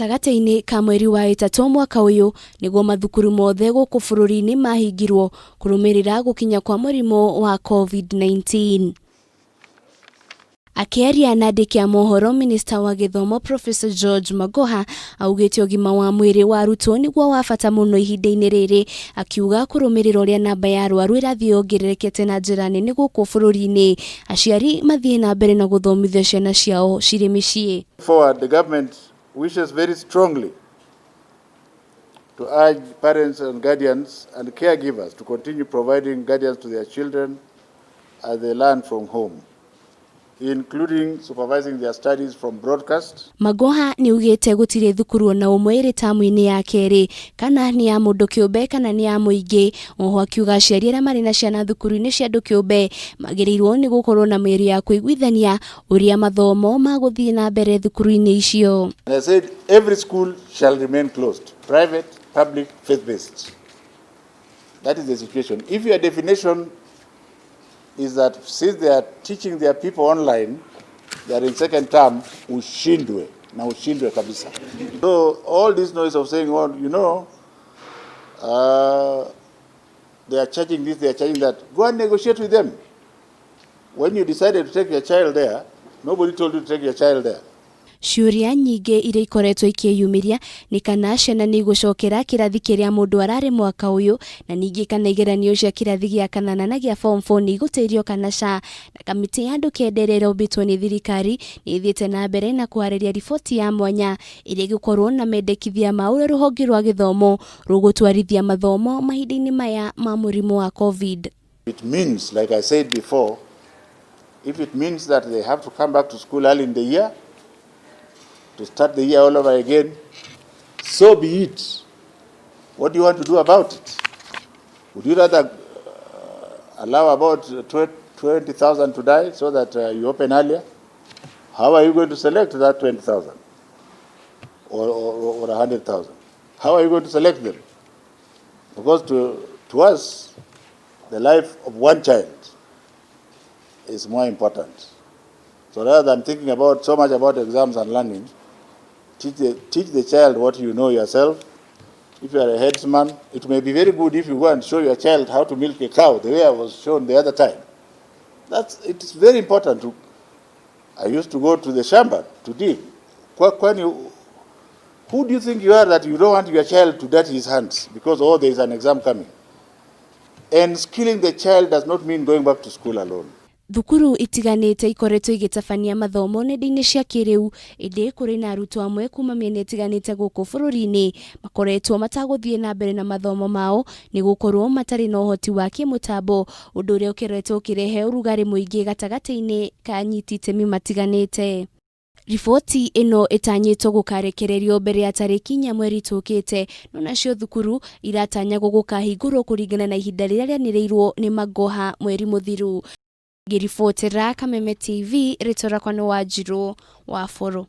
Gatagatĩ-inĩ ka mweri wa ĩtatũ mwaka ũyũ nĩguo mathukuru mothe gũkũ bũrũri-inĩ mahingirwo kũrũmĩrĩra gũkinya kwa mũrimũ wa COVID-19. Akĩaria na andĩki a mohoro, minista wa gĩthomo Professor George Magoha augĩte ũgima wa mwĩrĩ wa arutwo nĩguo wa bata mũno ihinda-inĩ rĩrĩ, akiuga kũrũmĩrĩra ũrĩa namba ya arwaru ĩrathiĩ yongererekete na njĩra nene gũkũ bũrũri-inĩ, aciari mathiĩ na mbere na gũthomithia ciana ciao cirĩ mĩciĩ. Forward, the government wishes very strongly to urge parents and guardians and caregivers to continue providing guidance to their children as they learn from home, including supervising their studies from broadcast. Magoha nĩ augĩte gũtirĩ thukuru ona ũmwe ĩrĩ tamu-inĩ ya kerĩ, kana nĩ ya mũndũ kĩũmbe kana nĩ ya mũingĩ. Oho akiuga aciari arĩa marĩ na ciana thukuru-inĩ cia andũ kĩũmbe magĩrĩirwo nĩ gũkorwo na mĩario ya kũiguithania ũrĩa mathomo magũthiĩ na mbere thukuru-inĩ icio. And I said every school shall remain closed, private, public, faith-based. That is the situation. If your definition is that since they are teaching their people online, they are in second term, ushindwe na ushindwe kabisa. So all this noise of saying, well, they are charging this, they are charging that, go and negotiate with them. When you decided to take your child there, nobody told you to take your child there. Ciũria nyingĩ iria ikoretwo ikĩyumĩria nĩ kana ciana nĩ igũcokera kĩrathi kĩrĩa mũndũ ararĩ mwaka ũyũ, na ningĩ kana igeranio cia kĩrathi gĩa kanana na gĩa form 4 nĩ igũtĩrio kana ca. Na kamĩtĩ ya andũ kenda ĩrĩa ĩrombĩtwo nĩ thirikari nĩ ĩthiĩte na mbere na kũharĩria riboti ya mwanya ĩrĩa ĩgũkorwo na mendekithia ma ũrĩa rũhonge rwa gĩthomo rũgũtwarithia mathomo mahinda-inĩ maya ma mũrimũ wa COVID. It means, like I said before, if it means that they have to come back to school early in the year, to start the year all over again, so be it. What do you want to do about it? Would you rather allow about 20,000 to die so that you open earlier? How are you going to select that 20,000 or 100,000? How are you going to select them? Because to us, the life of one child is more important. So rather than thinking about so much about exams and learning, teach the child what you know yourself. If you are a headsman, it may be very good if you go and show your child how to milk a cow, the way I was shown the other time. It's very important. I used to go to the shamba to dig. Kwani, who do you think you are that you don't want your child to dirty his hands because, oh, there is an exam coming? And skilling the child does not mean going back to school alone. Thukuru itiganĩte ikoretwo igĩtabania mathomo nenda-inĩ cia kĩrĩu, ĩndĩ kũrĩ na arutwo amwe kuma mĩena ĩtiganĩte gũkũ bũrũri-inĩ makoretwo matagũthiĩ na mbere na mathomo mao nĩ gũkorwo matarĩ na ũhoti wa kĩmũtambo, ũndũ ũrĩa ũkoretwo ũkĩrehe ũrugarĩ mũingĩ gatagatĩ-inĩ ka anyiti itemi matiganĩte. Riboti ĩno ĩtanyĩtwo gũkarekererio mbere ya tarĩki 4 mweri tũkĩte, no nacio thukuru iratanyagwo gũkahingũrwo kũringana na ihinda rĩrĩa rĩanĩrĩirwo nĩ Magoha mweri mũthiru. Ngĩribotera Kameme TV, rĩtwa rĩakwa nĩ Wanjirũ wa Bũrũ.